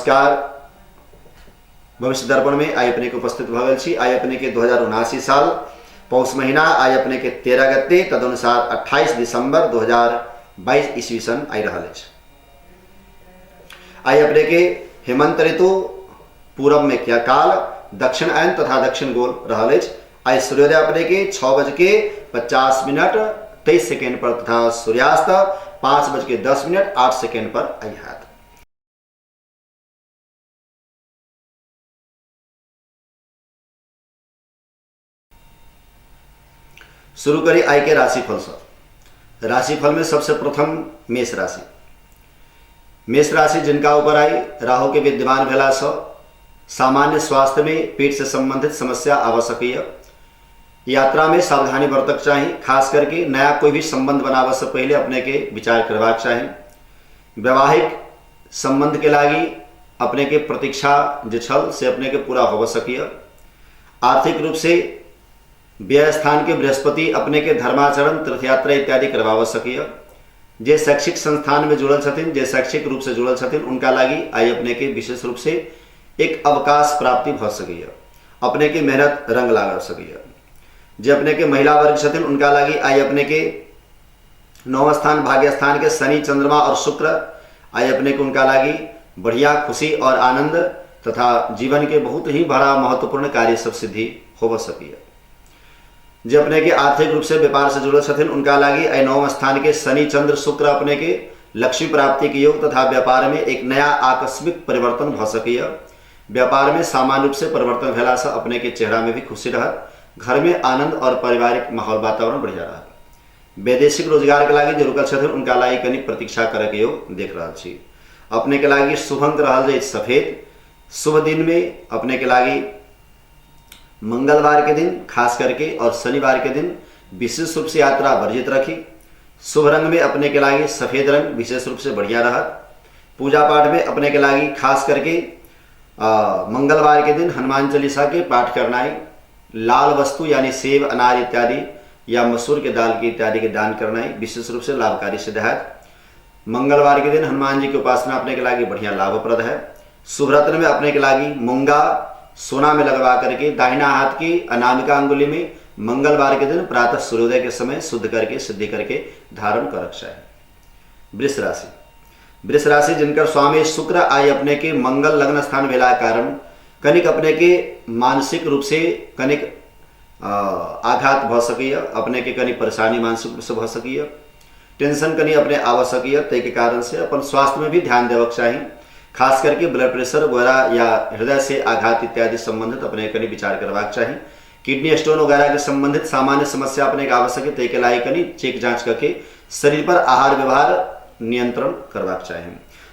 नमस्कार। भविष्य दर्पण में आई अपने के उपस्थित भऽ गेल छी। आई अपने के 2079 साल पौष महीना आई अपने के 13 गते तदनुसार 28 दिसंबर 2022 ईस्वी सन आई रहल अछि। आई अपने के हेमंत ऋतु पूरब में क्या काल दक्षिण आयन तथा दक्षिण गोल रहल अछि। आई सूर्योदय अपने के 6:50 23 पर तथा सूर्यास्त 5:10 8 पर आई हैत। शुरू करी आई के राशिफल से। राशिफल में सबसे प्रथम मेष राशि। मेष राशि जिनका ऊपर आई राहु के विद्यमान भेला से सामान्य स्वास्थ्य में पेट से संबंधित समस्या आव सकैया। यात्रा में सावधानी बरतक चाही, खास करके नया कोई भी संबंध बनावे से पहले अपने के विचार करबाक चाही। वैवाहिक संबंध के लागी अपने के प्रतीक्षा जे छल से अपने के पूरा होब सकिया। आर्थिक रूप से व्यय स्थान के बृहस्पति अपने के धर्माचरण तीर्थयात्रा इत्यादि करवाव सकिया। जे शैक्षिक संस्थान में जुड़ल छथिन, जे शैक्षिक रूप से जुड़ल छथिन, उनका लागी आई अपने के विशेष रूप से एक अवकाश प्राप्ति भ सकैया। अपने के मेहनत रंग लाग सकैया। जे अपने के महिला वर्ग छथिन उनका लागी आई अपने के नौ स्थान भाग्य स्थान के शनि चंद्रमा और शुक्र आई अपने के उनका लागी बढ़िया खुशी और आनंद तथा जीवन के बहुत ही बड़ा महत्वपूर्ण कार्य सब सिद्धि होब सकिया। जे अपने के आर्थिक रूप से व्यापार से जुड़ल छथिन उनका लागी आई नौ स्थान के शनि चंद्र शुक्र अपने के लक्ष्मी प्राप्ति के योग तथा व्यापार में एक नया आकस्मिक परिवर्तन भ सकैया। व्यापार में सामान्य रूप से परिवर्तन भेला से अपने के चेहरा में भी खुशी रहत। घर में आनंद और पारिवारिक माहौल वातावरण बढ़िया रहत। वैदेशिक रोजगार के लागी जे रुकल छथिन उनका लागी कनी प्रतीक्षा करे के योग देख रहल छी। अपने के लागी शुभ अंक रहल जे सफेद। शुभ दिन में अपने के लागी मंगलवार के दिन खास करके और शनिवार के दिन विशेष रूप से यात्रा वर्जित रखी। शुभ रंग में अपने के लागी सफेद रंग विशेष रूप से बढ़िया रहत। पूजा पाठ में अपने के लागी खास करके मंगलवार के दिन हनुमान चालीसा के पाठ करना है। लाल वस्तु यानी सेब अनार इत्यादि या मसूर के दाल के इत्यादि के दान करना है विशेष रूप से लाभकारी सिद्ध है। मंगलवार के दिन हनुमान जी की उपासना अपने के लागी बढ़िया लाभप्रद है। शुभ रत्न में अपने के लागी मूंगा सोना में लगवा करके दाहिना हाथ की अनामिका अंगुली में मंगलवार के दिन प्रातः सूर्योदय के समय शुद्ध करके सिद्धि करके धारण कर चाहिए। वृष राशि। वृष राशि जिनकर स्वामी शुक्र आई अपने के मंगल लग्न स्थान भेला कारण कनिक अपने के मानसिक रूप से कनिक आघात भ सकैया। अपने के कनि परेशानी मानसिक रूप से भ सकैया। टेंशन कनि अपने आव सकैया। ताहि के कारण से अपन स्वास्थ्य में भी ध्यान देवक चाही। खास करके ब्लड प्रेशर वगैरह या हृदय से आघात इत्यादि संबंधित अपने कनि विचार करबाक चाही। किडनी स्टोन वगैरह के संबंधित सामान्य समस्या अपने के आवश्यक है, ताहि के लागि कनि चेक जांच करके शरीर पर आहार व्यवहार नियंत्रण करबाक चाही।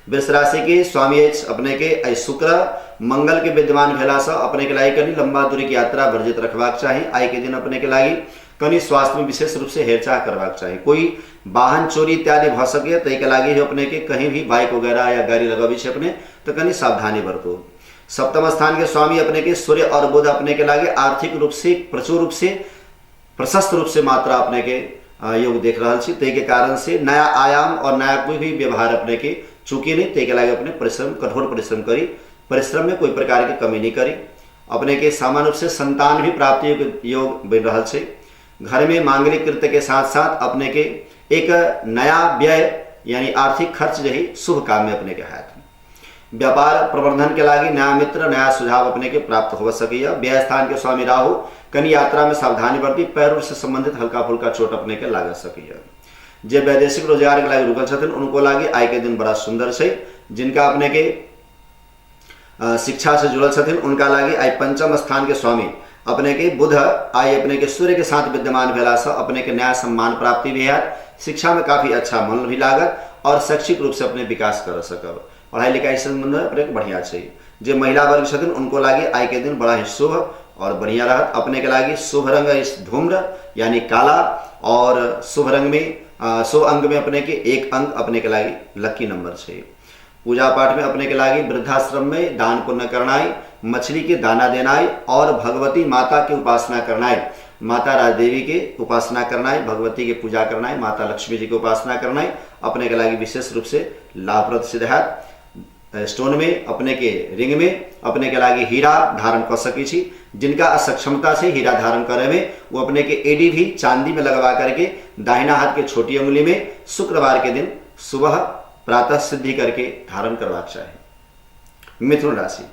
वृष राशि के स्वामी अछि अपने के आई शुक्र मंगल के विद्यमान भेला से अपने के लागि कनि लंबा दूरी के यात्रा वर्जित रखबाक चाही। आई के दिन अपने के लागि कनि स्वास्थ्य में विशेष रूप से हेरचाह करबाक चाही। कोई वाहन चोरी इत्यादि भ सके ताहि के लागि अपने के कहीं भी बाइक वगैरह या गाड़ी लगबी छै अपने तो कनि सावधानी बरतू। सप्तम स्थान के स्वामी अपने के सूर्य और बुध अपने के लागे आर्थिक रूप से प्रचुर रूप से प्रशस्त रूप से मात्रा अपने के योग देख रहल छी। ताहि के कारण से नया आयाम और नया कोई भी व्यवहार अपने के चूकी नहीं, ताहि के लागे अपने परिश्रम कठोर परिश्रम करी, परिश्रम में कोई प्रकार के कमी नहीं करी। अपने के सामान्य रूप से संतान भी प्राप्ति योग बन रहा है। घर में मांगलिक कृत्य के साथ साथ अपने के एक नया व्यय यानी आर्थिक खर्च जो है शुभ काम में अपने के हाथ। व्यापार प्रबंधन के लागी नया मित्र नया सुझाव अपने के प्राप्त हो सकैया। व्यय स्थान के स्वामी राहु कनि यात्रा में सावधानी बरती, पैर से संबंधित हल्का फुल्का चोट अपने के लाग सकैया। जे वैदेशिक रोजगार के लागी रुकल छथिन उनको लागी आय के दिन बड़ा सुंदर छै। जिनका अपने के शिक्षा से जुड़ल छथिन उनका लागी आई पंचम स्थान के स्वामी अपने के बुध आई अपने के सूर्य के साथ विद्यमान भेला से अपने के नया सम्मान प्राप्ति भी है। शिक्षा में काफ़ी अच्छा मन भी लागत और शैक्षिक रूप से अपने विकास कर सकब। पढ़ाई लिखाई संबंध में अपने के बढ़िया छै। जे महिला वर्ग छथिन उनको लागी आई के दिन बड़ा ही शुभ और बढ़िया रहत। अपने के लागी शुभ रंग इस धूम्र यानी काला और शुभ रंग में शुभ अंक में अपने के एक अंक अपने के लागी लकी नंबर छै। पूजा पाठ में अपने के लागी वृद्धाश्रम में दान पुण्य करनाई, मछली के दाना देनाई और भगवती माता के उपासना करनाई, माता राजदेवी के उपासना करनाई, भगवती के पूजा करनाई, माता लक्ष्मी जी के उपासना करनाई अपने के लागी विशेष रूप से लाभप्रद सिद्ध है। स्टोन में, अपने के रिंग में अपने के लागि हीरा धारण कर सकै छी। जिनका असक्षमता से हीरा धारण करे में वो अपने के एडी भी चांदी में लगवा करके दाहिना हाथ के छोटी उंगली में शुक्रवार के दिन सुबह प्रातः सिद्धि करके धारण करवाक चाही। मिथुन राशि,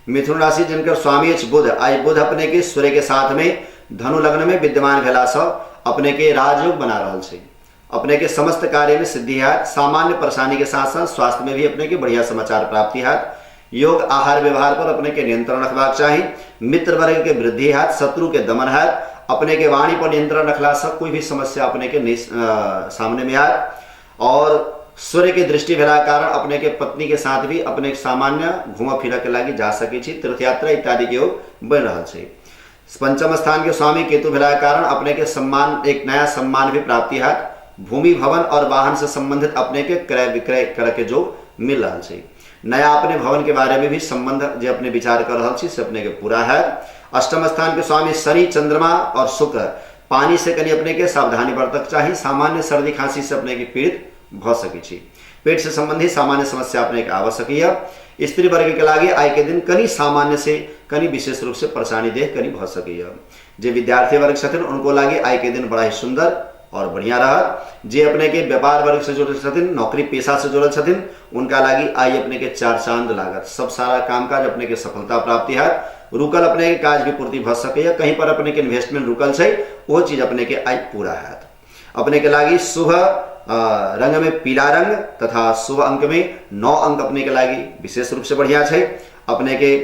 मिथुन राशि जिनकर स्वामी अछि बुध, आइ बुध अपने के सूर्य के साथ में धनु लग्न में विद्यमान भेला से अपने के राजयोग बना रहल छै। अपने के समस्त कार्य में सिद्धि हैत, सामान्य परेशानी के साथ साथ स्वास्थ्य में भी अपने के बढ़िया समाचार प्राप्ति हैत। योग आहार व्यवहार पर अपने के नियंत्रण रखबाक चाही। मित्र वर्ग के वृद्धि हैत, शत्रु के दमन हैत। अपने के वाणी पर नियंत्रण रखला से कोई भी समस्या अपने के नहीं सामने में आयत। और सूर्य के दृष्टि भेला के कारण अपने के पत्नी के साथ भी अपने सामान्य घूम फिर के लागि जा सकै छी। तीर्थ यात्रा इत्यादि के योग बनि रहल छै। पंचम स्थान के स्वामी केतु भेला के कारण अपने के सम्मान, एक नया सम्मान भी प्राप्ति हैत। भूमि, भवन और वाहन से संबंधित अपने के क्रय विक्रय करे के जो मिल रहल छै। नया अपने भवन के बारे में भी संबंध जे अपने विचार कर रहल छी से अपने के पूरा हैत। अष्टम स्थान के स्वामी शनि, चंद्रमा और शुक्र, पानी से कनि अपने के सावधानी बरतक चाही। सामान्य सर्दी खांसी से अपने के पीड़ित भ सकै छी। पेट से संबंधित सामान्य समस्या अपने के आबि सकैया। स्त्री वर्ग के लागि आइ के दिन कनि सामान्य से कनि विशेष रूप से परेशानी देह कनि भ सकैया। जे विद्यार्थी वर्ग छथिन उनको लागि आइ के दिन बड़ा ही सुंदर और बढ़िया रहत। जे अपने के व्यापार वर्ग से जुड़ल छथिन, नौकरी पेशा से जुड़ल छथिन, उनका लागि आइ अपने के चार चांद लागत। सब सारा कामकाज अपने के सफलता प्राप्ति हैत। रुकल अपने के काज भी पूर्ति भ सकैया। कहीं पर अपने के इन्वेस्टमेंट रुकल छै वो चीज अपने के आइ पूरा हैत। अपने के लागि शुभ रंग में पीला रंग तथा शुभ अंक में 9 अंक अपने के लागि विशेष रूप से बढ़िया छै। अपने के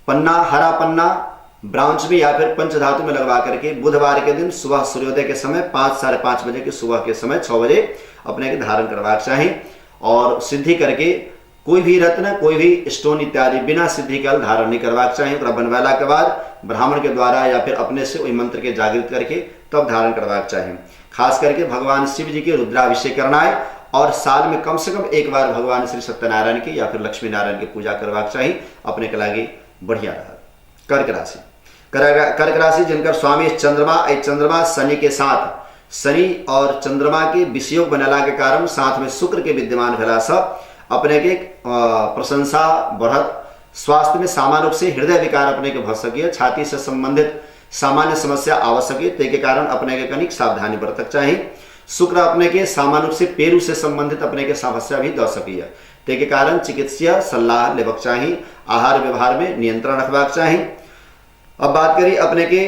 पन्ना, हरा पन्ना ब्रांच में या फिर पंचधातु में लगवा करके बुधवार के दिन सुबह सूर्योदय के समय पाँच साढ़े पाँच बजे के सुबह के समय 6 बजे अपने के धारण करवाक चाही। और सिद्धि करके कोई भी रत्न, कोई भी स्टोन इत्यादि बिना सिद्धि के धारण नहीं करवाक चाही। ओकरा बनवेला के बाद ब्राह्मण के द्वारा या फिर अपने से ओहि मंत्र के जागृत करके तब धारण करवाक चाही। खास करके भगवान शिव जी के रुद्राभिषेक करना है और साल में कम से कम एक बार भगवान श्री सत्यनारायण की या फिर लक्ष्मी नारायण की पूजा करवाक चाही। अपने के लागि बढ़िया रहा। कर्क राशि, कर्क राशि जिनकर स्वामी चंद्रमा, चंद्रमा शनि के साथ, शनि और चंद्रमा के विषयोग बनला के कारण साथ में शुक्र के विद्यमान भेला से अपने के प्रशंसा बढ़त। स्वास्थ्य में सामान्य रूप से हृदय विकार अपने के भ सके, छाती से संबंधित सामान्य समस्या आव सके, ते के कारण अपने के कनिक सावधानी बरतक चाही। शुक्र अपने के सामान्य रूप से पेरू से संबंधित अपने के समस्या भी the सकी, ते के कारण चिकित्सीय सलाह लेबक चाही। आहार व्यवहार में नियंत्रण रखबाक चाही। अब बात करी अपने के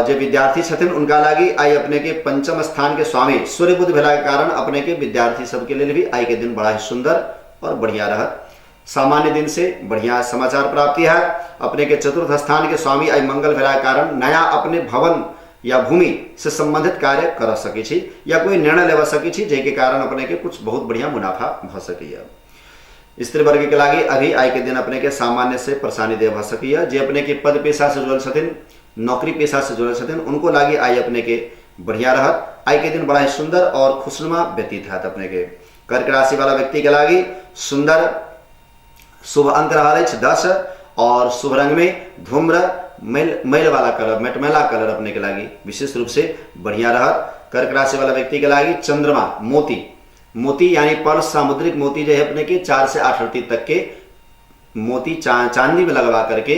जे विद्यार्थी छथिन उनका लागि आइ अपने के पंचम स्थान के स्वामी सूर्य बुध भेला के कारण अपने के विद्यार्थी सबके लिए भी आइ के दिन बड़ा ही सुंदर और बढ़िया रहत। सामान्य दिन से बढ़िया समाचार प्राप्ति है। अपने के चतुर्थ स्थान के स्वामी आइ मंगल भेला के कारण नया अपने भवन या भूमि से संबंधित कार्य कर सकै छी या कोई निर्णय लेवा सकै छी, जाहि के कारण अपने के कुछ बहुत बढ़िया मुनाफा भ सकैया। स्त्री वर्ग के लागि अभी आइ के दिन अपने के सामान्य से परेशानी दे भ सकैया। जे अपने के पद पेशा से जुड़ल छथिन, नौकरी पेशा से जुड़ल छथिन, उनको लागि आइ अपने के बढ़िया रहत। आइ के दिन बड़ा ही सुंदर और खुशनुमा व्यतीत हैत अपने के। कर्क राशि वाला व्यक्ति के लागि सुंदर शुभ अंक रहल अछि 10 और शुभ रंग में धूम्र मैल वाला कलर, मेटमैला कलर अपने के लागि विशेष रूप से बढ़िया रहत। कर्क राशि वाला व्यक्ति के लागि चंद्रमा मोती, मोती यानी पर सामुद्रिक मोती जो है अपने के 4 से 8 रत्ती तक के मोती चांदी में लगवा करके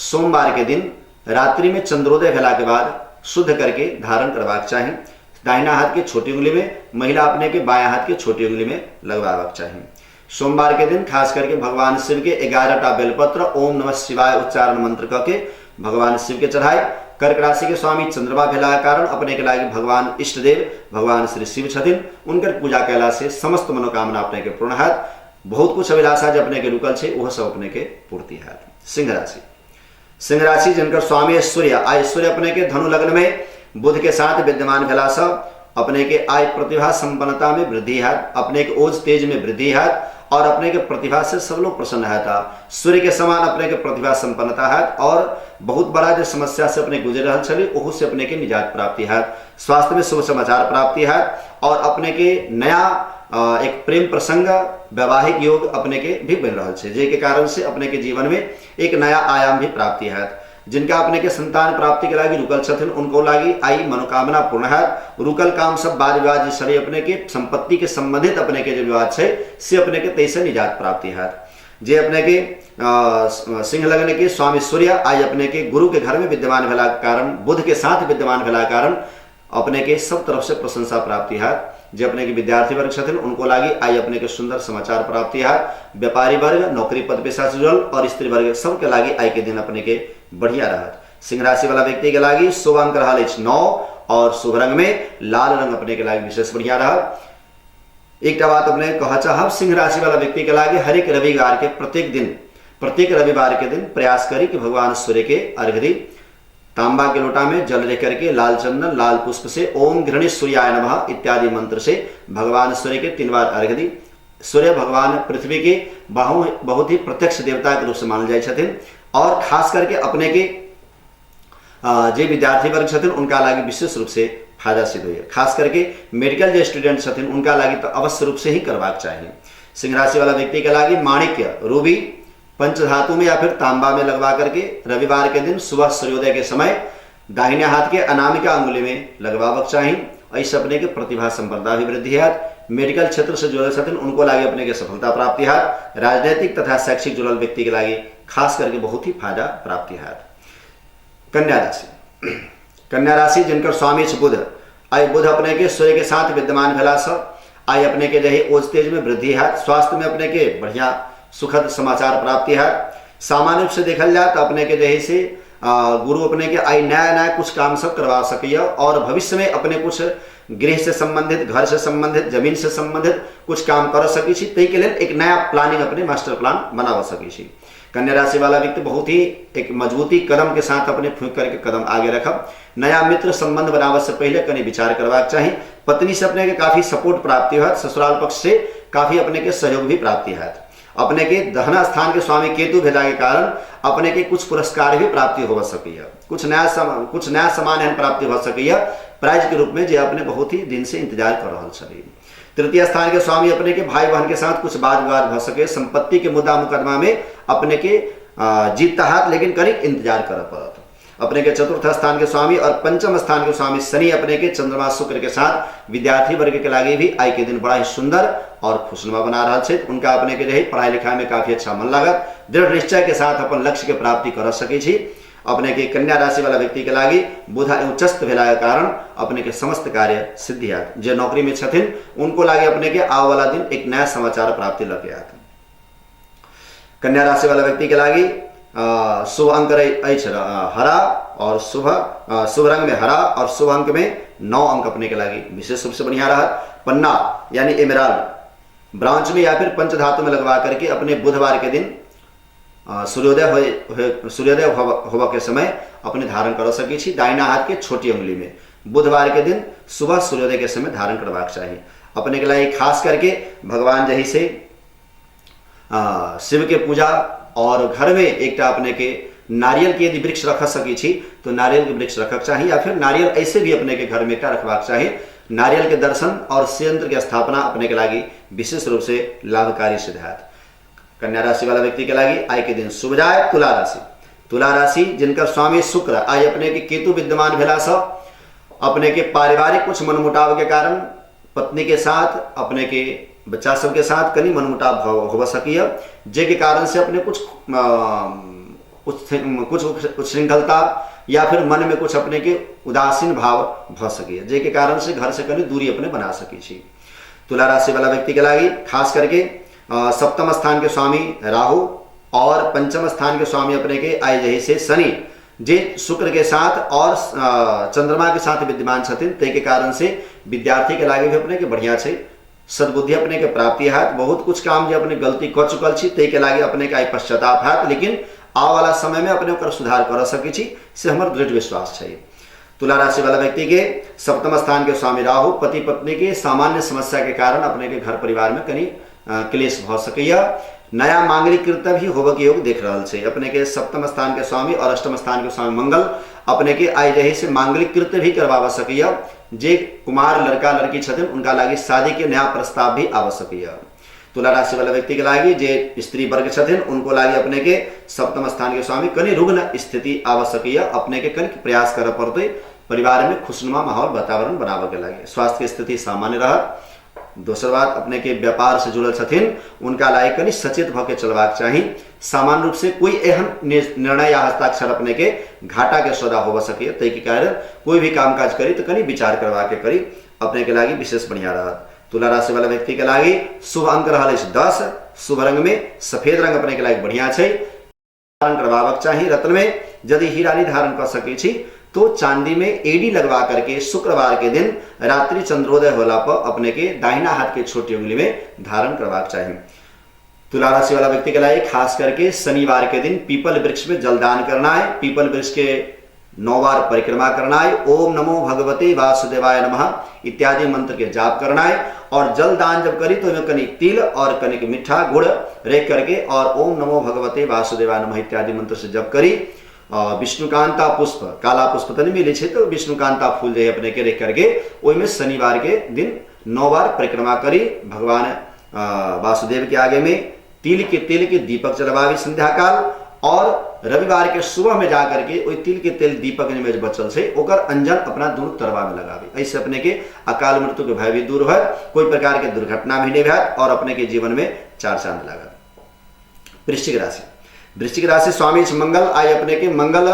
सोमवार के दिन रात्रि में चंद्रोदय भेला के बाद शुद्ध करके धारण करवाक चाही। दाहिना हाथ के छोटी उंगली में, महिला अपने के बायां हाथ के छोटी उंगली में लगवाक चाही। सोमवार के दिन खास करके भगवान शिव के 11 टा बेलपत्र ओम नमः शिवाय उच्चारण मंत्र क के भगवान शिव के चढ़ाए। कर्क राशि के स्वामी चंद्रमा भेला के कारण अपने के लागि भगवान इष्टदेव भगवान श्री शिव छथिन, उनकर पूजा कैला से समस्त मनोकामना अपने के पूर्ण हैत। बहुत कुछ अभिलाषा जे अपने के रुकल छै ओहो सब अपने के पूर्ति हैत। सिंह राशि, सिंह राशि जिनकर स्वामी है सूर्य, आइ सूर्य अपने के धनु लग्न में बुध के साथ विद्यमान भेला से अपने के आय प्रतिभा संपन्नता में वृद्धि हैत, अपने के ओज तेज में वृद्धि हैत और अपने के प्रतिभा से सब लोग प्रसन्न हैता। सूर्य के समान अपने के प्रतिभा संपन्नता हैत और बहुत बड़ा जो समस्या से अपने गुजर रहल छली ओहू से अपने के निजात प्राप्ति हैत। स्वास्थ्य में शुभ समाचार प्राप्ति हैत और अपने के नया एक प्रेम प्रसंग वैवाहिक योग अपने के भी बन रहल छै, जाहि के कारण से अपने के जीवन में एक नया आयाम भी प्राप्ति हैत। जिनका अपने के संतान प्राप्ति के लागि रुकल छथिन उनको लागि आई मनोकामना पूर्ण हैत। रुकल काम सब वाद विवाद जे छलै अपने के संपत्ति के संबंधित अपने के जे विवाद छै से अपने के तैसे निजात प्राप्ति हैत। जे अपने के सिंह लग्न के स्वामी सूर्य आज अपने के गुरु के घर में विद्यमान भेला के कारण, बुध के साथ विद्यमान भेला के कारण अपने के सब तरफ से प्रशंसा प्राप्ति हैत। जे अपने के विद्यार्थी वर्ग छथिन उनको लागी आई अपने के सुंदर समाचार प्राप्ति हैत। व्यापारी वर्ग, नौकरी पद पेशा से जुड़ल और स्त्री वर्ग सबके लागी आई के दिन अपने के बढ़िया रहत। सिंह राशि वाला व्यक्ति के लागी शुभ अंक रहल अछि 9 और शुभ रंग में लाल रंग अपने के लागी विशेष बढ़िया रहत। एकटा बात अपने कह चाहब, सिंह राशि वाला व्यक्ति के लागी हरेक रविवार के प्रत्येक दिन, प्रत्येक रविवार के दिन प्रयास करी कि भगवान सूर्य के अर्घ दी। तांबा के लोटा में जल रख करके लाल चंदन लाल पुष्प से ओम घृणि सूर्याय नमः इत्यादि मंत्र से भगवान सूर्य के 3 बार अर्घ दी। सूर्य भगवान पृथ्वी के बहुत ही प्रत्यक्ष देवता के रूप से मानल जाय छथिन और खास करके अपने के जे विद्यार्थी वर्ग छथिन उनका लागी विशेष रूप से फायदा सिद्ध होइए। खास करके मेडिकल जे स्टूडेंट छथिन उनका लागी तो अवश्य रूप से ही करबाक चाही। सिंह राशि वाला व्यक्ति के लागी माणिक्य रूबी पंचधातु में या फिर तांबा में लगवा करके रविवार के दिन सुबह सूर्योदय के समय दाहिने हाथ के अनामिका अंगुली में लगवाबक चाही। एहि अपने के प्रतिभा संपदा अभिवृद्धि हैत। मेडिकल क्षेत्र से जुड़ल छथिन उनको लागे अपने के सफलता प्राप्ति हैत। राजनीतिक तथा शैक्षिक जुड़ल व्यक्ति के लागे खास करके बहुत ही फायदा प्राप्ति हैत। कन्या राशि, कन्या राशि जिनकर स्वामी छै बुध, आई बुध अपने के सूर्य के साथ विद्यमान भेला से आई अपने के रही ओज तेज में वृद्धि हैत। स्वास्थ्य में अपने के बढ़िया सुखद समाचार प्राप्ति है। सामान्य रूप से देखल जाए तो अपने के जे से गुरु अपने के आई नया नया कुछ काम सब करवा सकिए और भविष्य में अपने कुछ गृह से संबंधित, घर से संबंधित, जमीन से संबंधित कुछ काम कर सकी छी। ताहि के लेल एक नया प्लानिंग अपने मास्टर प्लान बना सकी छी। कन्या राशि वाला व्यक्ति बहुत ही एक मजबूती कदम के साथ अपने फूंक करके कदम आगे रखब। नया मित्र संबंध बनावे से पहले कनी विचार करबाक चाही। पत्नी से अपने के काफी सपोर्ट प्राप्ति होयत। ससुराल पक्ष से काफी अपने के सहयोग भी प्राप्ति होयत। अपने के दहना स्थान के स्वामी केतु भेला के कारण अपने के कुछ पुरस्कार भी प्राप्ति हो सकैया। कुछ नया सामान एहन प्राप्ति हो सकैया प्राइज के रूप में जे अपने बहुत ही दिन से इंतजार कर रहल छली। तृतीय स्थान के स्वामी अपने के भाई बहन के साथ कुछ वाद विवाद भ सके। संपत्ति के मुद्दा मुकदमा में अपने के जीत हाथ, लेकिन कनी इंतजार कर पड़त। अपने के चतुर्थ स्थान के स्वामी और पंचम स्थान के स्वामी शनि अपने के चंद्रमा शुक्र के साथ विद्यार्थी वर्ग के लागे भी आई के दिन बड़ा ही सुंदर और खुशनुमा बना रहा है। उनका अपने के रही पढ़ाई लिखाई में काफी अच्छा मन लागत। दृढ़ निश्चय के साथ अपन लक्ष्य के प्राप्ति कर सकै छी। अपने के कन्या राशि वाला व्यक्ति के लागी बुध उच्चस्थ भेला के कारण अपने के समस्त कार्य सिद्धि आत। जे नौकरी में छथिन उनको लागे अपने के आवे वाला दिन एक नया समाचार प्राप्ति लगे आत। कन्या राशि वाला व्यक्ति के लागी शुभ अंक अछि हरा और शुभ रंग में हरा और शुभ अंक में 9 अंक अपने के लागी विशेष रूप से बढ़िया रहा। पन्ना यानी एमेराल्ड ब्रांच में या फिर पंचधातु में लगवा करके अपने बुधवार के दिन सूर्योदय होवा के समय अपने धारण कर सकै छी। दाहिना हाथ के छोटी उंगली में बुधवार के दिन सुबह सूर्योदय के समय धारण करबाक चाही। अपने के लिए खास करके भगवान जही से शिव के पूजा और घर में एकटा अपने के नारियल के यदि वृक्ष रख सकै छी तो नारियल के वृक्ष रखक चाही या फिर नारियल ऐसे भी अपने के घर में एकटा रखबाक चाही। नारियल के दर्शन और संयंत्र के स्थापना अपने के लागी विशेष रूप से लाभकारी सिद्ध हैत। कन्या राशि वाला व्यक्ति के लागी आय के दिन शुभ जाए। तुला राशि, तुला राशि जिनकर स्वामी शुक्र आय अपने के केतु विद्यमान भेला से अपने के पारिवारिक कुछ मनमुटाव के कारण पत्नी के साथ अपने के बच्चा सबके साथ कनी मनमुटाव हो सकिए, जे के कारण से अपने कुछ कुछ उच्छृंखलता या फिर मन में कुछ अपने के उदासीन भाव भ सकिए, जे के कारण से घर से कनी दूरी अपने बना सकी छी। तुला राशि वाला व्यक्ति के लागी खास करके सप्तम स्थान के स्वामी राहु और पंचम स्थान के स्वामी अपने के आय जही से शनि जे शुक्र के साथ और चंद्रमा के साथ विद्यमान छथिन, तै के कारण से विद्यार्थी के लागे भी अपने के बढ़िया छै। सद्बुद्धि अपने के प्राप्ति हैत। बहुत कुछ काम जे अपने गलती क चुकल छी तै के लागे अपने के आइ पश्चाताप हैत, लेकिन आवे वाला समय में अपने ओकर सुधार कर सकै छी से हमर दृढ़ विश्वास छै। तुला राशि वाला व्यक्ति के सप्तम स्थान के स्वामी राहु पति पत्नी के सामान्य समस्या के कारण अपने के घर परिवार में कनी क्लेश भ सकैया। नया मांगलिक कृत्य भी होबक योग देख रहल छै। अपने के सप्तम स्थान के स्वामी और अष्टम स्थान के स्वामी मंगल अपने के आइ रहे से मांगलिक कृत्य भी करवावा सकैया। जे कुमार लड़का लड़की छथिन उनका लागी शादी के नया प्रस्ताव भी आवा सकैया। तुला राशि वाला व्यक्ति के लागी जे स्त्री वर्ग छथिन उनको लागी अपने के सप्तम स्थान के स्वामी कनी रुग्ण स्थिति आवा सकैया। अपने के कनी प्रयास करऽ पड़तै परिवार में खुशनुमा माहौल वातावरण बनाबऽ के लागी। स्वास्थ्य के स्थिति सामान्य रहत। दोसर बात अपने के व्यापार से जुड़ल छथिन उनका लागि कनि सचेत भऽ के चलबाक चाही। सामान्य रूप से कोई एहन निर्णय या हस्ताक्षर अपने के घाटा के सौदा होबऽ सकैए, ताहि के कारण कोई भी काम काज करी तऽ कनि विचार करबा के करी, अपने के लागि विशेष बढ़िया रहत। तुला राशि वाला व्यक्ति के लागि शुभ अंक रहल अछि 10, शुभ रंग में सफेद रंग अपने के लागि बढ़िया छै। धारण करबाबक चाही। रत्न में यदि हीरा नहीं धारण कर सकै छी तो चांदी में एडी लगवा करके शुक्रवार के दिन रात्रि चंद्रोदय होला पर अपने के दाहिना हाथ के छोटी उंगली में धारण करबाक चाही। तुला राशि वाला व्यक्ति के लिए खास करके शनिवार के दिन पीपल वृक्ष में जलदान करना है, पीपल वृक्ष के 9 बार परिक्रमा करना है, ओम नमो भगवते वासुदेवाय नमः इत्यादि मंत्र के जाप करना है और जल दान जब करी तो कनिक तिल और कनिक मीठा गुड़ रेख करके और ओम नमो भगवते वासुदेवाय नमः इत्यादि मंत्र से जप करी। विष्णुकांता पुष्प, काला पुष्प तो नहीं मिले छे तो विष्णुकांता फूल जे अपने के रेख करके ओहिमे शनिवार के दिन 9 बार परिक्रमा करी। भगवान वासुदेव के आगे में तिल के तेल के दीपक जलवावी संध्याकाल और रविवार के सुबह में जा करके ओहि तिल के तेल दीपक में जे बचल छै ओकर अंजन अपना दुनू तरवा में लगावी। एहिसँ अपने के अकाल मृत्यु के भय भी दूर होयत, कोई प्रकार के दुर्घटना भी नहीं होयत और अपने के जीवन में 4 चांद लागत। वृश्चिक राशि, वृश्चिक राशि स्वामी मंगल आइ अपने के मंगल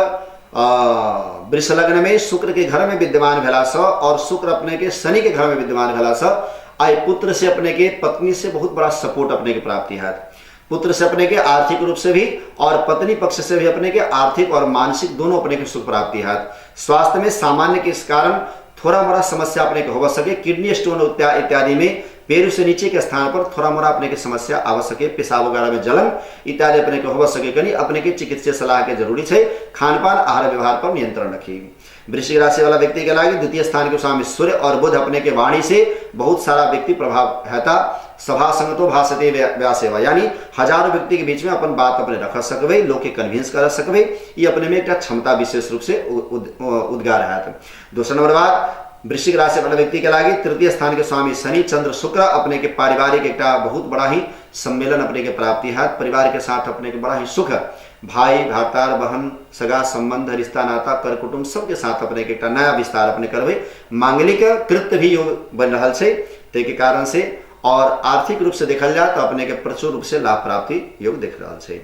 वृष लग्न में शुक्र के घर में विद्यमान भेला सँ और शुक्र अपने के शनि के घर में विद्यमान भेला सँ आइ पुत्र से अपने के पत्नी से बहुत बड़ा सपोर्ट अपने के प्राप्ति हैत। पुत्र से अपने के आर्थिक रूप से भी और पत्नी पक्ष से भी अपने के आर्थिक और मानसिक दोनों अपने के सुख प्राप्ति हैत। स्वास्थ्य में सामान्य के इस कारण थोड़ा मोड़ा समस्या अपने के हो सके, किडनी स्टोन इत्यादि में पेरू से नीचे के स्थान पर थोड़ा मोड़ा अपने के समस्या आव सके, पेशाब वगैरह में जलन इत्यादि अपने के हो सके, कनी अपने के चिकित्सीय सलाह के जरूरी है। खानपान आहार व्यवहार पर नियंत्रण रखी। वृश्चिक राशि वाला व्यक्ति के लागि द्वितीय स्थान के स्वामी सूर्य और बुध अपने के वाणी से बहुत सारा व्यक्ति प्रभाव हैता। सभा संगतो भाषते व्यासेवा, यानी हजारों व्यक्ति के बीच में अपन बात अपने रख सकबे, लोग के कन्विंस कर सकबे, ये अपने में एक क्षमता विशेष रूप से उद्गार है। दोसर नंबर बात वृश्चिक राशि वाला व्यक्ति के लागि तृतीय स्थान के स्वामी शनि चंद्र शुक्र अपने के पारिवारिक एक बहुत बड़ा ही सम्मेलन अपने के प्राप्ति है। परिवार के साथ अपने के बड़ा ही सुख, भाई भ्राता बहन सगा संबंध रिश्ता नाता कर कुटुंब सबके साथ अपने के एक नया विस्तार अपने करबे। मांगलिक कृत्य भी योग बन रहा है ते के कारण से और आर्थिक रूप से देखल जाए तो अपने के प्रचुर रूप से लाभ प्राप्ति योग देख रहा है।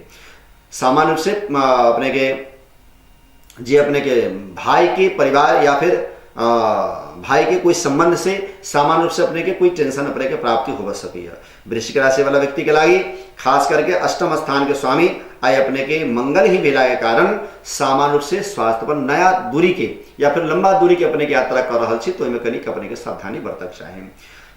सामान्य रूप से अपने के जे अपने के भाई के परिवार या फिर भाई के कोई संबंध से सामान्य रूप से अपने के कोई टेंशन अपने के प्राप्ति हो सकी है। वृश्चिक राशि वाला व्यक्ति के लागि खास करके अष्टम स्थान के स्वामी आय अपने के मंगल ही भेला के कारण सामान्य रूप से स्वास्थ्य पर नया दूरी के या फिर लंबा दूरी के अपने के यात्रा कर रहा छी तो ओहिमे कनिक अपने के सावधानी बरतक चाही।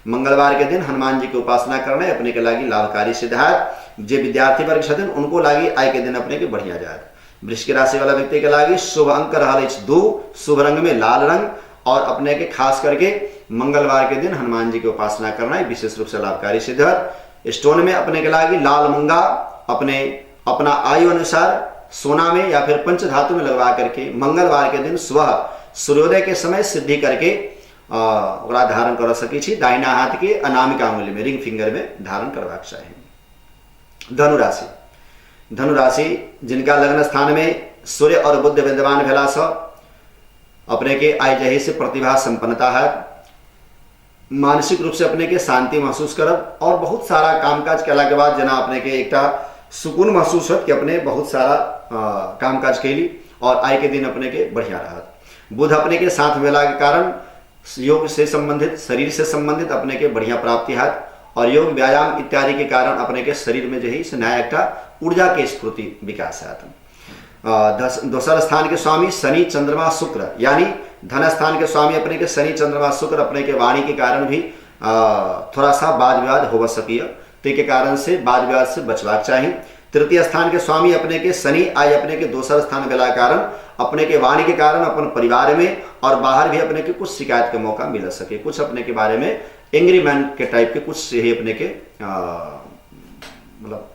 मंगलवार के दिन हनुमान जी के उपासना करना अपने के लागि लाभकारी सिद्ध हैत। जे विद्यार्थी वर्ग छथिन उनको लागि आइ के दिन अपने के बढ़िया जायत। वृश्चिक राशि वाला व्यक्ति के लागि शुभ अंक रहल अछि 2, शुभ रंग में लाल रंग और अपने के खास करके मंगलवार के दिन हनुमान जी के उपासना करना विशेष रूप से लाभकारी सिद्ध है। स्टोन में अपने के लागि लाल मूंगा अपने अपना आयु अनुसार सोना में या फिर पंच धातु में लगवा करके मंगलवार के दिन सुबह सूर्योदय के समय सिद्धि करके ओकरा धारण कर सकै छी। दाहिना हाथ के अनामिका अंगुली में रिंग फिंगर में धारण करबाक चाही। धनुराशि, धनुराशि जिनका लग्न स्थान में सूर्य और बुध विद्यमान भेला सँ अपने के आय जही से प्रतिभा संपन्नता है, मानसिक रूप से अपने के शांति महसूस करब और बहुत सारा कामकाज कला के बाद जना अपने के एकटा सुकून महसूस होत कि अपने बहुत सारा कामकाज कैली और आय के दिन अपने के बढ़िया रहत। बुध अपने के साथ भेला के कारण योग से संबंधित शरीर से संबंधित अपने के बढ़िया प्राप्ति हैत और योग व्यायाम इत्यादि के कारण अपने के शरीर में जो है से नया एकटा ऊर्जा के स्फूर्ति विकास हैत। दोसर स्थान के स्वामी शनि चंद्रमा शुक्र, यानी धन स्थान के स्वामी अपने के शनि चंद्रमा शुक्र अपने के वाणी के कारण भी थोड़ा सा वाद विवाद हो सकिए, ते के कारण से वाद विवाद से बचबाक चाही। तृतीय स्थान के स्वामी अपने के शनि आइ अपने के दोसर स्थान भेला कारण अपने के वाणी के कारण अपन परिवार में और बाहर भी अपने के कुछ शिकायत के मौका मिल सके, कुछ अपने के बारे में एंग्री मैन के टाइप के कुछ ही अपने के मतलब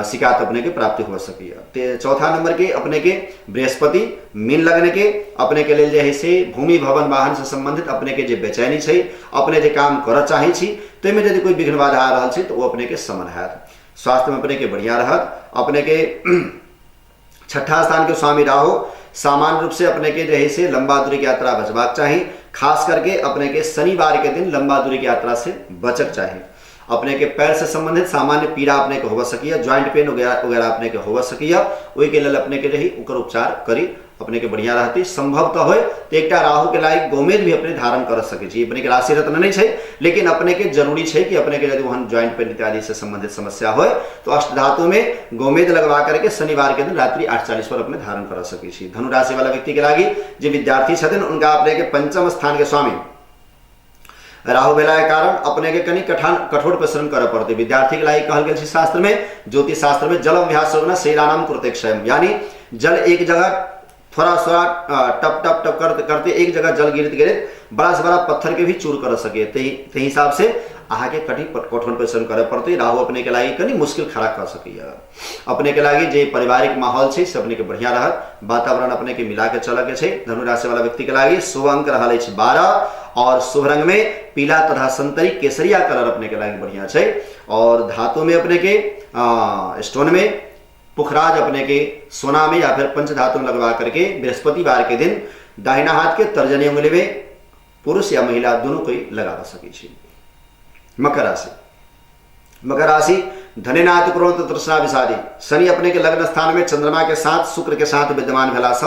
शिकायत अपने के प्राप्ति हो सकी है। चौथा नंबर के अपने के बृहस्पति मीन लग्न के अपने के लेल जे है से भूमि भवन वाहन से संबंधित अपने के जे बेचैनी छै, अपने जे काम करऽ चाहै छी ताहिमे यदि कोई विघ्न बाधा आ रहल छै तऽ ओ अपने के समन हैत। स्वास्थ्य में अपने के बढ़िया रहत। अपने के छठा स्थान के स्वामी राहु सामान्य रूप से अपने के जे है से लंबा दूरी के यात्रा बचबाक चाही। खास करके अपने के शनिवार के दिन लंबा दूरी के यात्रा से बचक चाही। अपने के पैर से संबंधित सामान्य पीड़ा अपने के होवा सकिया, ज्वाइंट पेन वगैरह वगैरह अपने के होवा सकिया, ओहि के लेल अपने के रही ओकर उपचार करी अपने के बढ़िया रहती। संभवतः होय तो एकटा राहु के लायक गोमेद भी अपने धारण कर सकै छी। अपने के राशि रत्न नहीं छै, लेकिन अपने के जरूरी छै कि अपने के यदि वहन ज्वाइंट पेन इत्यादि से संबंधित समस्या होय तो अष्टधातु में गोमेद लगवा करके शनिवार के दिन रात्रि 8:40 पर अपने धारण कर सकै छी। धनु राशि वाला व्यक्ति के लागी जे विद्यार्थी छथिन उनका अपने के पंचम स्थान के स्वामी राहु भेला के कारण अपने के कनि कठोर परिश्रम करऽ पड़तै। विद्यार्थी के लागि कहल गेल छै शास्त्र में, ज्योतिष शास्त्र में, जल अभ्यास होना शैलानाम कृते क्षयम, यानी जल एक जगह थोड़ा थोड़ा टप टप टप करते करते एक जगह जल गिरत गिरत बड़ा से बड़ा पत्थर के भी चूर कर सके, तही हिसाब से अहाँ के कठिन कठोर परिश्रम करऽ पड़तै। राहु अपने के लागि कनि मुश्किल खड़ा कर सकैया। अपने के लागि जे पारिवारिक माहौल छै से अपने के बढ़िया रहत, वातावरण अपने के मिला के चलऽ के छै। धनु राशि वाला व्यक्ति के लागि शुभ अंक रहल अछि 12 और शुभ रंग में पीला तथा संतरी केसरिया कलर अपने के लागि बढ़िया छै। और धातु में अपने के स्टोन में पुखराज अपने के सोना में या फिर पंचधातु में लगवा करके बृहस्पतिवार के दिन दाहिना हाथ के तर्जनी उंगली में पुरुष या महिला दोनों कोई लगा सकै छी। मकर राशि, मकर राशि धनेनाथ क्रोध तृष्णा विषादी शनि अपने के लग्न स्थान में चंद्रमा के साथ शुक्र के साथ विद्यमान भेला से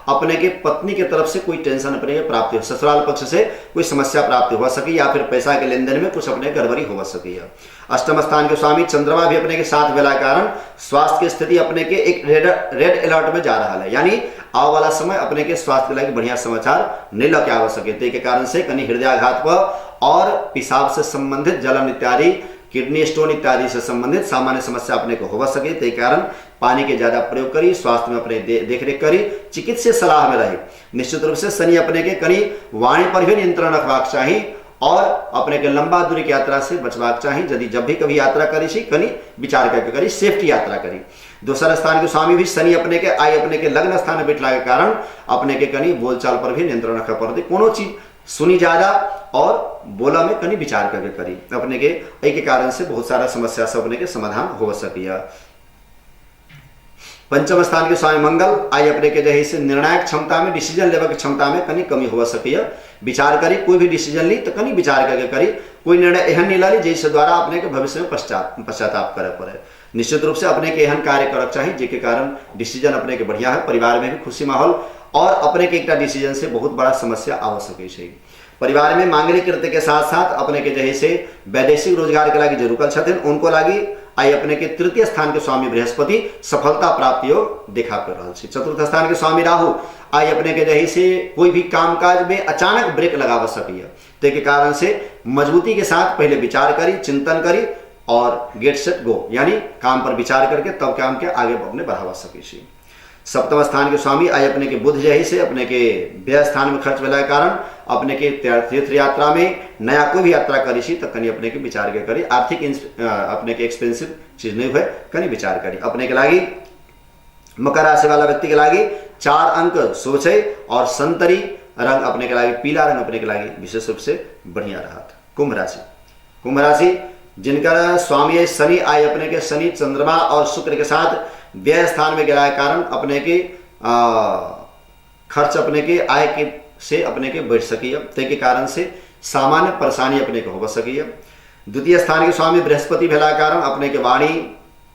अपने के पत्नी के तरफ से कोई टेंशन अपने के प्राप्ति हो, ससुराल पक्ष से कोई समस्या प्राप्ति हो सकी या फिर पैसा के लेन then में कुछ अपने गड़बड़ी हो सकी है। अष्टम स्थान के स्वामी चंद्रमा भी अपने के साथ भेला कारण स्वास्थ्य के स्थिति अपने के एक रेड अलर्ट में जा रहा है, यानी आने वाला समय अपने के स्वास्थ्य के लिए बढ़िया समाचार नहीं लके आ सके। ते के कारण से कहीं हृदयाघात पर और पेशाब से संबंधित जलन इत्यादि, किडनी स्टोन इत्यादि से संबंधित सामान्य समस्या अपने को हो सके। ते कारण पानी के ज्यादा प्रयोग करी, स्वास्थ्य में अपने देखरेख करी, चिकित्सीय सलाह में रही। निश्चित रूप से शनि अपने के कनी वाणी पर भी नियंत्रण रखबाक चाही और अपने के लंबा दूरी के यात्रा से बचबाक चाही। यदि जब भी कभी यात्रा करी छी कनी विचार करके करी, सेफ्टी यात्रा करी। दोसर स्थान के स्वामी भी शनि अपने के आई अपने के लग्न स्थान में बैठला के कारण अपने के कनी बोलचाल पर भी नियंत्रण रखे पड़तै। कोनो चीज सुनी ज्यादा और बोला में कनी विचार करके करी अपने के, एहि के कारण से बहुत सारा समस्या सब अपने के समाधान हो सकिया। पंचम स्थान के स्वामी मंगल आई अपने के जे से निर्णायक क्षमता में, डिसीजन लेवे के क्षमता में कनी कमी हो सकिया। विचार करी, कोई भी डिसीजन ली तो कनी विचार करके करी, कोई निर्णय एहन नहीं ली जैसे द्वारा अपने के भविष्य में पश्चाताप करे पड़े। निश्चित रूप से अपने के एहन कार्य करक चाही जिसके कारण डिसीजन अपने के बढ़िया है, परिवार में भी खुशी माहौल और अपने के एकटा डिसीजन से बहुत बड़ा समस्या आ सकै छै। परिवार में मांगलिक कृत्य के साथ साथ अपने के जे से वैदेशिक रोजगार के लागि जे रुकल छथिन उनको लागि आई अपने के तृतीय स्थान के स्वामी बृहस्पति सफलता प्राप्ति योग देखा कर रहल छै। चतुर्थ स्थान के स्वामी राहु आई अपने के जे से कोई भी कामकाज में अचानक ब्रेक लगाव सकैया, ते के कारण से मजबूती के साथ पहले विचार करी, चिंतन करी और गेट सेट गो, यानी काम पर विचार करके तब काम के आगे अपने बढ़ावा सकै छी। सप्तम स्थान के स्वामी आई अपने के बुध जही से अपने के व्यय स्थान में खर्च भेला के कारण अपने के तीर्थ यात्रा में नया कोई भी यात्रा करी छी तो कनी अपने के विचार के करी, आर्थिक अपने के एक्सपेंसिव चीज नहीं हुए कनी विचार करी। अपने के लागि मकर राशि वाला व्यक्ति के लागि 4 अंक शुभ छै और संतरी रंग अपने के लागि, पीला रंग अपने के लागि विशेष रूप से बढ़िया रहत। कुंभ राशि, कुंभ राशि जिनका स्वामी शनि आय अपने के शनि चंद्रमा और शुक्र के साथ व्यय स्थान में गिरा के कारण अपने के खर्च अपने के आय के से अपने के बढ़ सकी, ते के कारण से सामान्य परेशानी अपने के हो सकी। द्वितीय स्थान के स्वामी बृहस्पति भेला के कारण अपने के वाणी,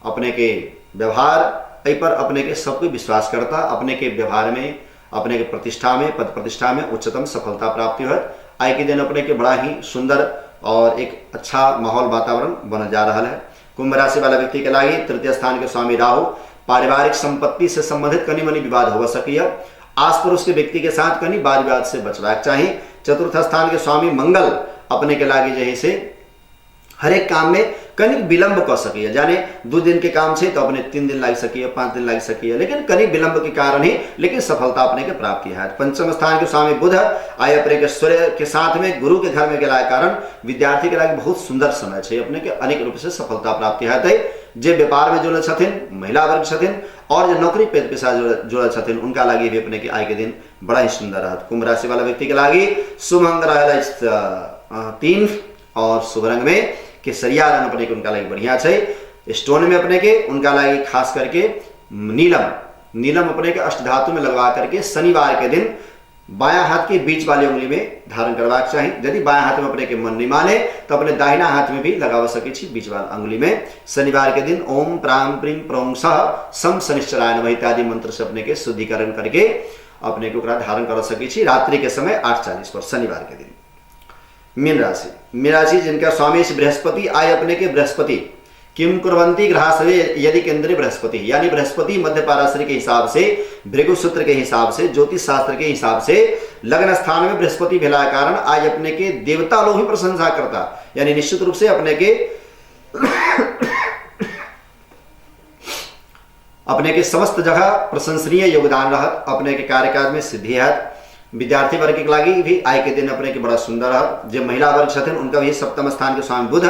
अपने के व्यवहार, एहि पर अपने के सब कोई विश्वास करता, अपने के व्यवहार में, अपने के प्रतिष्ठा में, पद प्रतिष्ठा में उच्चतम सफलता प्राप्ति होत। आय के दिन अपने के बड़ा ही सुंदर और एक अच्छा माहौल वातावरण बनल जा रहा है। कुंभ राशि वाला व्यक्ति के लागि तृतीय स्थान के स्वामी राहु पारिवारिक संपत्ति से संबंधित कनी मनी विवाद हो सकिया, आस पड़ोस के व्यक्ति के साथ कनी वाद विवाद से बचबाक चाही। चतुर्थ स्थान के स्वामी मंगल अपने के लागि जे से हरेक काम में कनी विलंब क सकिया, यानी 2 दिन के काम छे तो अपने 3 दिन लाग सकिया, 5 दिन लाग सकिया, लेकिन कनी विलंब के कारण ही लेकिन सफलता अपने के प्राप्ति है। पंचम स्थान के स्वामी बुध आय अपने के सूर्य के साथ में गुरु के घर में गेला के कारण विद्यार्थी के लागि बहुत सुंदर समय छे, अपने के अनेक रूप से सफलता प्राप्ति है। जे व्यापार में जुड़ल छथिन, महिला वर्ग छथिन और जे नौकरी पेशा जुड़ल छथिन उनका लागि भी अपने के आय के दिन बड़ा ही सुंदर रहत। कुंभ राशि वाला व्यक्ति के लागि शुभ अंक रहल 3 और शुभ रंग में केसरिया रंग अपने के उनका लागि बढ़िया छै। स्टोन में अपने के उनका लागि खास करके नीलम, नीलम अपने के अष्टधातु में लगवा करके शनिवार के दिन बायां हाथ के बीच वाली उंगली में धारण करबाक चाही। यदि बायां हाथ में अपने के मन नहीं माने तो अपने दाहिना हाथ में भी लगाव सकै छी बीच वाला अंगुली में। शनिवार के दिन ओम प्राम प्रीम प्रौं सह सम शनिश्चराय नमः इत्यादि मंत्र से अपने के शुद्धिकरण करके अपने के ओकरा धारण कर सकै छी रात्रि के समय 8:40 पर शनिवार के दिन। मीन राशि, मीन राशि जिनका स्वामी बृहस्पति, आय अपने के बृहस्पति किम कुर्वन्ति ग्रहासवे यदि केंद्रीय बृहस्पति, यानी बृहस्पति मध्य पाराशरी के हिसाब से, भृगु सूत्र के हिसाब से, ज्योतिष शास्त्र के हिसाब से लग्न स्थान में बृहस्पति भेला कारण आज अपने के देवता लोग ही प्रशंसा करता, यानी निश्चित रूप से अपने के समस्त जगह प्रशंसनीय योगदान रहत, अपने के कार्यकाज में सिद्धि हैत। विद्यार्थी वर्ग के लागी भी आय के दिन अपने के बड़ा सुंदर रहत। जे महिला वर्ग छथिन उनका भी सप्तम स्थान के स्वामी बुध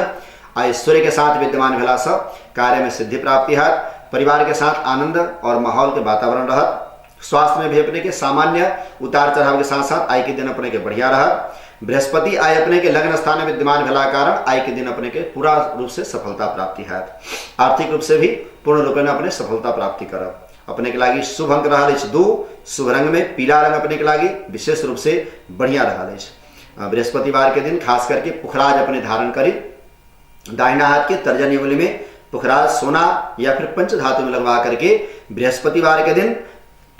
आय सूर्य के साथ विद्यमान भेला से कार्य में सिद्धि प्राप्ति हैत। परिवार के साथ आनंद और माहौल के वातावरण रहत। स्वास्थ्य में भी अपने के सामान्य उतार चढ़ाव के साथ साथ आय के दिन अपने के बढ़िया रहत। बृहस्पति आय अपने के लग्न स्थान में विद्यमान भेला कारण आय के दिन अपने के पूरा रूप से सफलता प्राप्ति हैत। आर्थिक रूप से भी पूर्ण रूपेण अपने सफलता प्राप्ति करब। अपने के लागी शुभ अंक रहल अछि 2, शुभ रंग में पीला रंग अपने के लागी विशेष रूप से बढ़िया रहल अछि। बृहस्पतिवार के दिन खास करके पुखराज अपने धारण करी। दाहिना हाथ के तर्जनी उंगली में पुखराज सोना या फिर पंचधातु में लगवा करके बृहस्पतिवार के दिन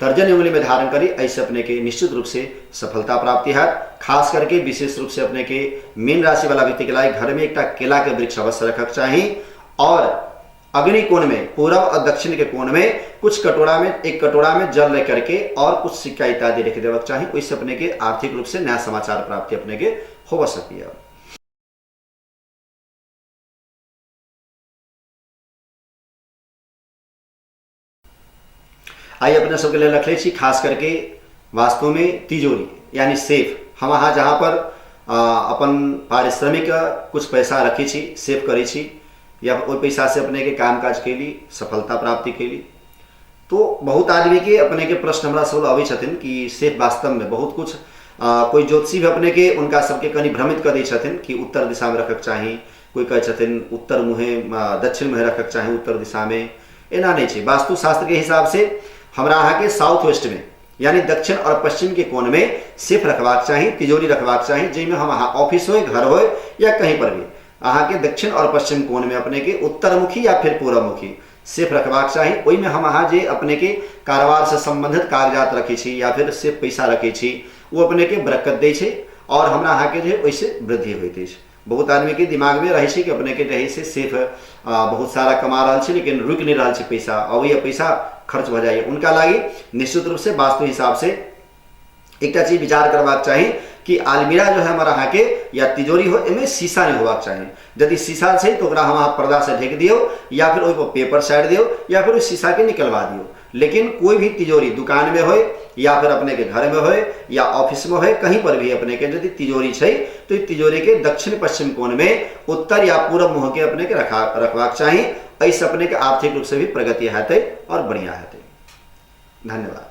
तर्जनी उंगली में धारण करी, ऐसे अपने के निश्चित रूप से सफलता प्राप्ति है। खास करके विशेष रूप से अपने के मीन राशि वाला व्यक्ति के लिए घर में एक केला के वृक्ष अवश्य रखक चाहिए और अग्नि कोण में पूरब और दक्षिण के कोण में कुछ कटोरा में एक कटोरा में जल लेकर के और कुछ सिक्का इत्यादि रख देवक चाहिए। ओहिसे अपने के आर्थिक रूप से नया समाचार प्राप्ति अपने के हो सकिए। आइ अपने सबके लिए रखले छी खास करके वास्तु में तिजोरी यानी सेफ। हम अहाँ जहाँ पर अपन पारिश्रमिक कुछ पैसा रखी छी, सेव करै छी या ओहि पैसा से अपने के काम काज कैली, सफलता प्राप्ति कैली। तो बहुत आदमी के अपने के प्रश्न हमरा सब अबै छथिन कि सेफ वास्तव में बहुत कुछ कोई ज्योतिषी भी अपने के उनका सबके कनि भ्रमित कऽ दै छथिन कि उत्तर दिशा में रखक चाही, कोई कहै छथिन उत्तर मुँहे दक्षिण मुँहे रखक चाही उत्तर दिशा में। एना नहीं छै। वास्तुशास्त्र के हिसाब से हमरा अहाँ के साउथ वेस्ट में यानी दक्षिण और पश्चिम के कोण में सेफ रखबाक चाही, तिजोरी रखबाक चाही, जाहिमे हम अहाँ ऑफिस होय, घर होय या कहीं पर भी अहाँ के दक्षिण और पश्चिम कोण में अपने के उत्तरमुखी या फिर पूर्वमुखी सेफ रखबाक चाही। ओहिमे हम अहाँ जे अपने के कारोबार से संबंधित कागजात रखै छी या फिर सेफ पैसा रखै छी ओ अपने के बरकत दै छै और हमरा अहाँ के जे ओहिसँ वृद्धि होइत अछि। बहुत आदमी के दिमाग में रहै छै कि अपने के रहै से सेफ बहुत सारा कमा रहल छी लेकिन रुकि नहीं रहल छै पैसा, अबैया पैसा खर्च भऽ जाइए। उनका लागि निश्चित रूप से वास्तु हिसाब से एकटा चीज विचार करबाक चाही कि आलमीरा जो है हमारा अहाँ के या तिजोरी हो एहिमे शीशा नहीं होबाक चाही। यदि शीशा छै तो ओकरा हम अहाँ पर्दा से ढकि दियौ या फिर ओहिपर पेपर साटि दियौ या फिर ओहि शीशा के निकलवा दियौ। लेकिन कोई भी तिजोरी दुकान में होए या फिर अपने के घर में होए या ऑफिस में होए, कहीं पर भी अपने के यदि तिजोरी छै तो तिजोरी के दक्षिण पश्चिम कोण में उत्तर या पूर्व मुँह के अपने के रखबाक चाही। एहिसँ अपने के आर्थिक रूप से भी प्रगति हेतै और बढ़िया हेतै। धन्यवाद।